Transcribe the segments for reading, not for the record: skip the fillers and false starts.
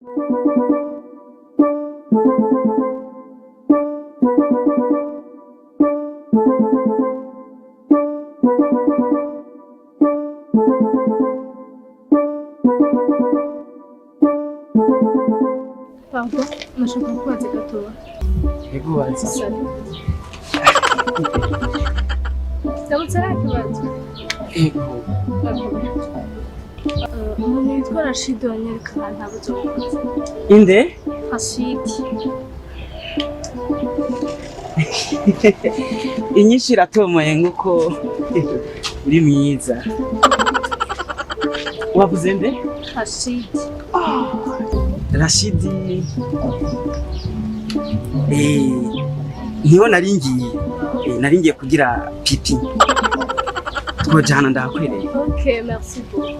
Pardon, nashaka kubaza gatoya. Ego, baza. Ndamutse nta kibazo. Ego. Umuntu yitwa Rashid wanyereka ntabwo uzomuzi. Inde? Rashid. Inyinshi iratomoye nk'uko uri mwiza. Wavuze nde? Rashid. Rashidi. Niho nari ngiye. Nari ngiye kugira pipi. Twojana ndahakwereye. Ok, merci beaucoup.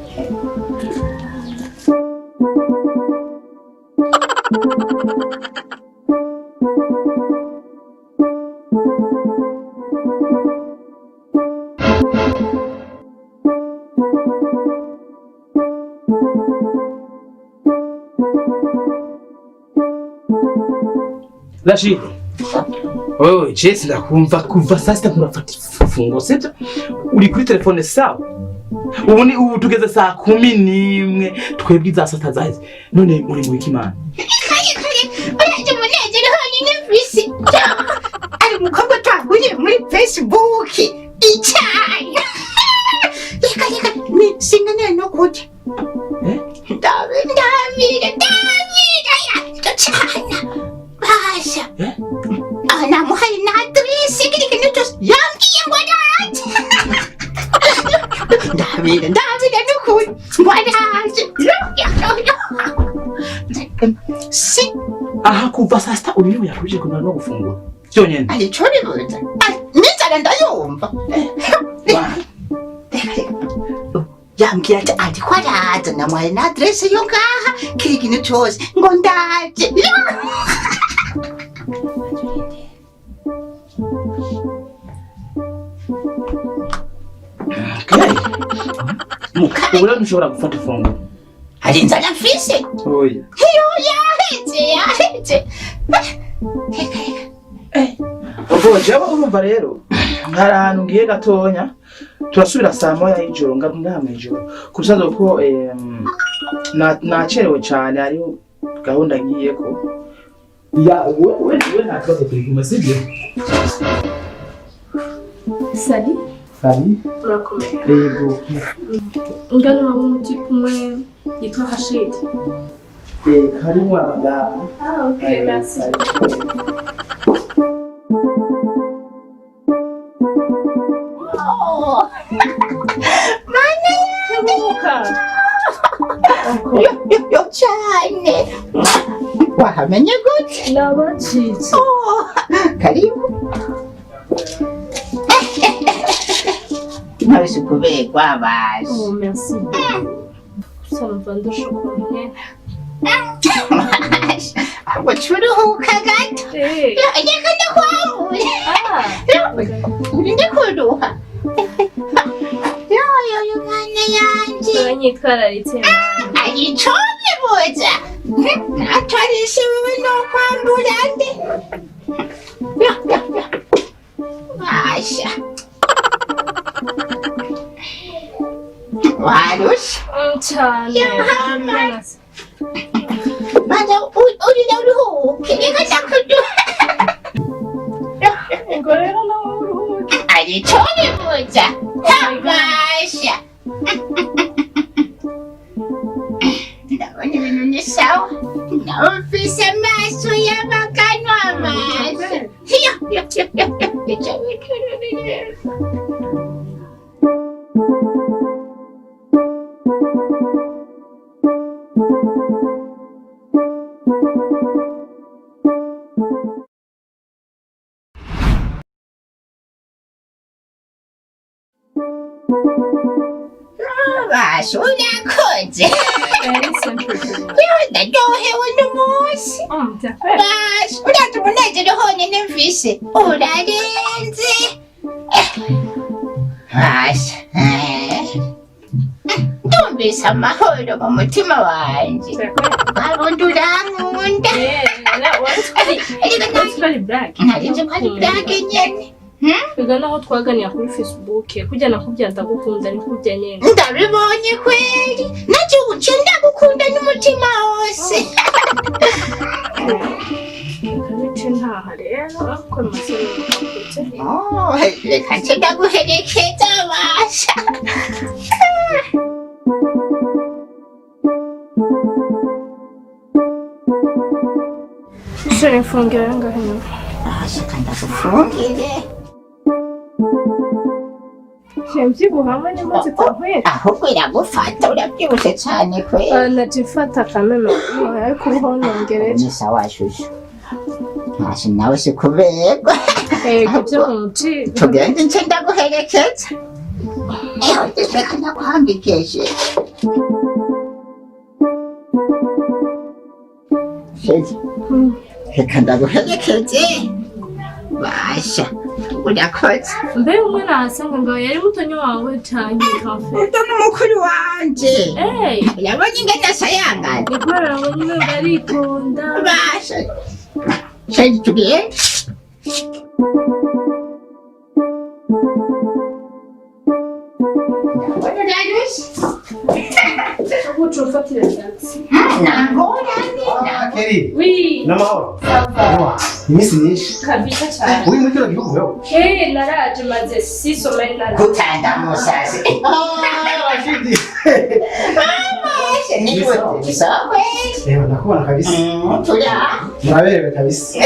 Rashid, wewe Jesse, ndakumva kuva saa 6 nturafata ifunguro, sibyo? Uri kuri telefone, sawa? Ubu ni ubu tugeze saa 11, twebwe iza saa 6 zaheze. None muri mu ikimana? Kare kare, uraje umunezero honyine mfise ari umukobwa twahuriye muri Facebook icyayi. Reka reka, ni singaniye no kurya. Eh? Ndabira, ndabira, ndabira ya cana basha. Eh? Ah, namuhaye na adresse, kiri kintu cyose yambwiye ngo araje. Ndabira, ndabira n'ukuri ngo araje. Si. Aha kuva saa 6 uri yakuje kumara no gufungura byonyene. Arico bibuza n'inzara ndayumva. Yambwiye ati ariko araza, namuhaye na adresse yo ngaha, kiri kintu cyose ngo ndaje. Okay. Ubu rero ntushobora gufata ifunguro. Hari inzara mfise? Oya. Yo, yaheze, yaheze. Reka reka. Ubwo jewe urumva rero hari ahantu ngiye gatonya, turasubira saa 1 y'ijoro, ngaha mw'ijoro ku bisanzwe, kuko nacerewe cane, hariho gahunda ngiyeko. Ya we we nta kibazo, turi kumwe, sibyo? Salut. Salut. Urakomeye? Yego. Ngano waba umutipe umwe yitwa Rashid. Karibu abagabo. Ah, ok, merci. Oh. Mana yanjye! Kebuka. Yo yo yo, cyane! Wahamenye gute? Nabacitse. Oh, karibu. Ntabise kuberwa baje. Oh, merci. Gusa numva ndusha ukuntu nyene. Ahubwo curuhuka gato. Eh. Reka ndakwambure. Ah. Urinde kuruha. Yo yo yo, mwana yanje! Uranyitwararitse. Arico bibuza natarishe wewe nokwambura nde? Yo yo yo, basha, warusha. Cyane. Yohama. Banza urinde uruhuke, reka ndakuduha. Ngo rero nawe uruhuke. Arico bibuza basha, ndabona ibintu ni sawa, nawe mfise amaso y'abaganwa amaso. Yo yo yo yo yo, icyo bintu rero. Basha, urakoze. Very simple. Ndaryohewe n'umunsi. D'accord. Basha, urazi umunezero honyine mfise urarenze. Basha, ndumva. Numvise amahoro mu mutima wanje. Wabundi urankunda. Ari black. Nari nzi ko ari blague nyene. Biga naho twaganira kuri Facebook kujya nakubwira ndagukunda ni kujya nyene. Ndabibonye kweli. Naje ubu nce ndagukunda n'umutima wose. Reka ntaha rero ko maze gukutse. Oh, reka nce ndaguherekeza basha. Sore mfungira ngaho nyuma. Reka ndagufungire. Mbyibuhamo n'imaze tankwera. Ahubwo iragufata urabyibushe cyane kweli. Najifata kameme ariko ubu nongereje. Ni sawa shushu. Ntasi nawe sikuberwa. Ego byo mu muci. Tugende nce ndaguherekeza. Eho, reka ndaguhambikishe. Shezi, reka ndaguherekeze. Basha, urakoze. Mbe umwana asanga ngo yari mutonyi wawe canke kafe. Uto ni mukuru wanje. Eh, Urabona ingene asayangana. ni kubera ngo nyine baritonda. Basha. Shezi, tugende. Ndabona urarushe. Uca ufatira taxi. Nangorane. Kelly, Oui, n'amahoro. ça va. Iminsi myinshi. Kabisa cyane. Uri muri kino gihugu wewe? Eh, naraje maze 6 semaines naraje. Gutanda musazi. Rashidi. Basha, niwe. Ni sawa kweli. Ewa ndakubona kabisa. Tura. Muraberewe kabisa.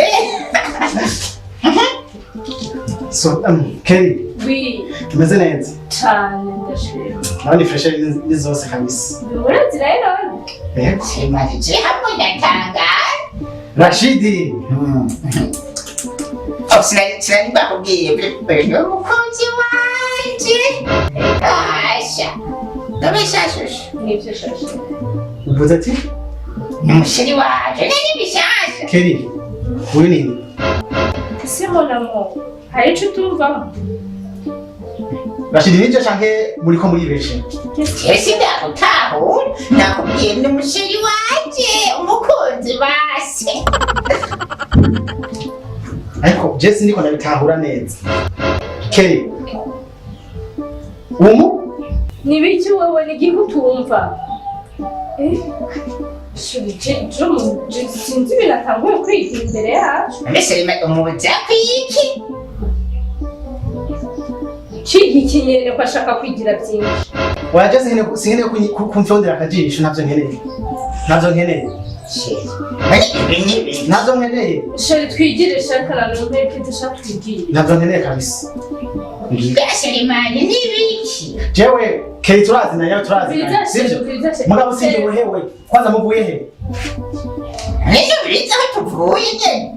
So, Kelly, Oui, tumeze neza. cyane ndashima. Nawe ni fresh ni zose kabisa. Urazi rero none? Yego. Simaze hamwe ndatangara. Rashidi. Oh, sinari bakubwiye ni umukunzi wanje. Basha. Ndabesha shushu. Nibyo shashe. Uvuze ati Ni umusheri wanje. Nari bishasha. Kelly, uyu ni nde? Ese mon amour, hari ico utumvamo? Rashidi nibyo canke muriko muribeshe? Ese ndagutahura. Nakubwiye ni umusheri wanje. Umukunzi basi. Ariko je sindiko ndabitahura neza. Kelly. Umu? Ni biki wewe ni igihe utumva? Eh? Shuri, je sinzi ibintu atanguye kwigira imbere yacu. Mbese umuza kwiki? Ciga iki nyene ko ashaka kwigira byinshi. Oya je sinkeneye kumfyondera akajisho ntabyo nkeneye. Ntabyo nkeneye. Sheri. None ibi ni ibiki? Ntabyo nkeneye. Shuri twigire shaka na none kidashaka twigire. Ntabyo nkeneye kabisa. Mbese ni ibiki? Jewe Kelly turazinanye nawe turazinanye sivyo? Mugabo sinjye kwanza muvuye he? None ubiriza aho tuvuye nyene.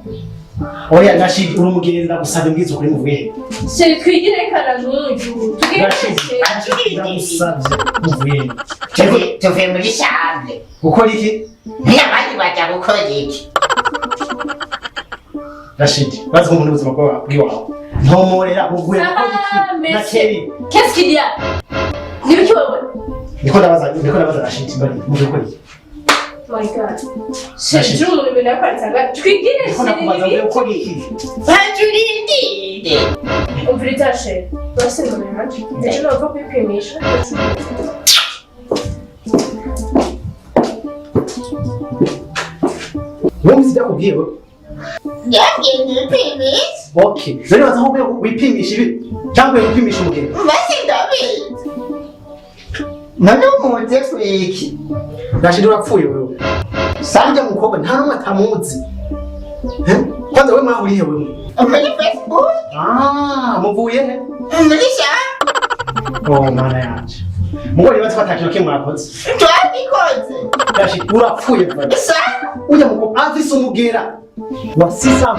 Oya Rashidi uri umugenzi ndagusabye mbwiza ukuri muvuye he? Shuri twigire kana n'uyu. Twigire. Rashidi ndagusabye muvuye he? Tuvuye muri shambre. Gukora iki? N'abandi baja gukora iki? Rashidi bazi ko umuntu ubuzima bw'iwawe. Ntomorera muvuye gukora iki? Ah, Na merci. Kelly. Qu'est-ce qu'il y a? Ni biki wewe? Niko ndabaza Rashidi bari muvuye gukora iki? My God. Shuri je umuntu ibintu yakwanditse twigire Niko ndakubaza muvuye gukora iki? Banza urindire. Umviriza sheri. Urase nomero yanje. Ejo nova kwipimisha. Wumvise ibyo akubwiye we? Yambwiye nipimishe. Okay. Rero baza nko wipimisha ibi cyangwa wipimisha umugeni. Mbese ndabizi. None umuze kwiki? Rashidi urapfuye wewe. Sanja mukobwa nta numwe atamuzi. Eh? Kwanza wewe mwahuriye wewe. Muri Facebook? Ah, muvuye he? Muri shambre? Oh mana yanje. Mugore niba twatakiye kimwe mwakoze. Twabikoze. Rashidi urapfuye vuba. Sa? Ujya mukobwa afise umugera wa sisa.